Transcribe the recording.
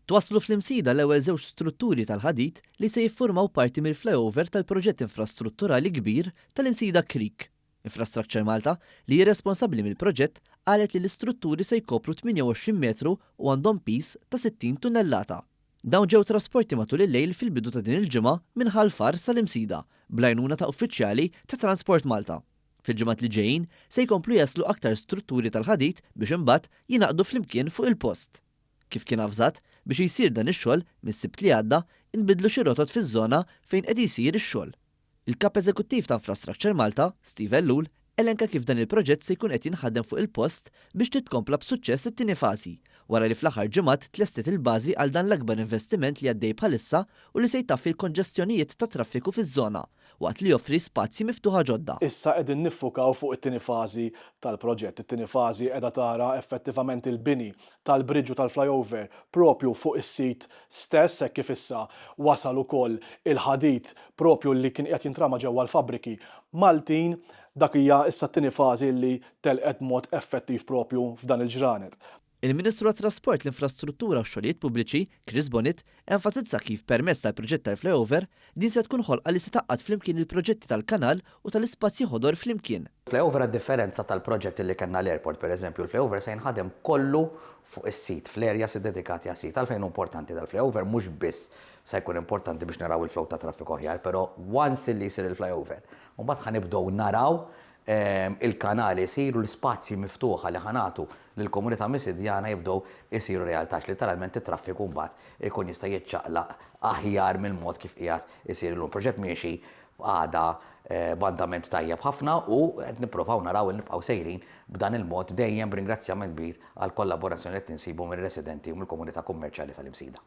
Twasslu fl-Imsida l-ewwel żewġ strutturi tal-ħadid li se jiffurmaw parti mill-flyover tal-proġett infrastrutturali kbir tal-Imsida Creek. Infrastructure Malta, li hi responsabbli mill-proġett, qalet li l-istrutturi se jkopru 28 metru u għandhom piż ta' 60 tunnellata. Dawn ġew trasporti matul il-lejl fil-bidu ta' din il-ġimgħa minn Ħal Far sal-Imsida, bl-għajnuna ta' uffiċjali ta' Transport Malta. Fil-ġimgħat li ġejjin se jkomplu jaslu aktar strutturi tal-ħadid biex imbagħad jingħaqdu flimkien fuq il-post. Kif kien avżat, biex jsir dan ix-xogħol, mis-Sibt li għadda, inbidlu xi rotot fiż-żona fejn qed jsir ix-xogħol. Il-Kap Eżekuttiv ta' Infrastructure Malta, Steve Ellul, elenka kif dan il-proġett se jkun qed jinħadem fuq il-post biex titkompla b'suċċess it-tieni fażi, wara li fl-aħħar ġimgħat tlestiet il-bażi għal dan l-akbar investiment li għaddej bħalissa u li se jtaffi l-konġestjonijiet tat-traffiku fiż-żona, waqt li joffri spazji miftuħa ġodda. Issa qegħdin niffukaw fuq it-tieni fażi tal-proġett. It-tieni fażi qiegħda tara effettivament il-bini tal-bridge u tal-flyover propju fuq is-sit stess hekk kif issa wasal ukoll il-ħadid propju li kien qiegħed jintrama ġewwa l-fabbriki Maltin. Dak hija issa t-tieni fażi li telqet b'mod effettiv propju f'dan il-ġranet. Il-Ministru għat-Trasport, l-Infrastruttura u x-Xogħlijiet Pubbliċi, Chris Bonett, enfasizza kif permezz tal-proġett tal-flyover, din se tkun ħolqa li se tgħaqqad flimkien il-proġetti tal-kanal u tal-ispazji ħodor flimkien. Flyover għad-differenza tal-proġett li kellna l-airport, pereżempju, il-flyover se jinħadem kollu fuq is-sit, fl-areas iddedikati għas-sit. Għalfejn hu importanti dal-flyover? Mhux biss se jkun importanti biex naraw il-flow ta' traffiku aħjar, però once li jsir il-flyover, mbagħad ħa nibdew naraw il-kanali jsiru, l-ispazji miftuħa li ħa nagħtu lill-komunità Misidjana jibdew isiru realtà għax litteralment it-traffiku mbagħad ikun jista' jiċċaqlaq aħjar mill-mod kif qiegħed isir illum. Proġett miexi b'qagħda b'andament tajjeb ħafna u qed nipprovaw naraw li nibqgħu sejrin b'dan il-mod dejjem b'ringrazzjament kbir għall-kollaborazzjoni li qed insibu mir-residenti u mill-komunità kummerċjali tal-Imsida.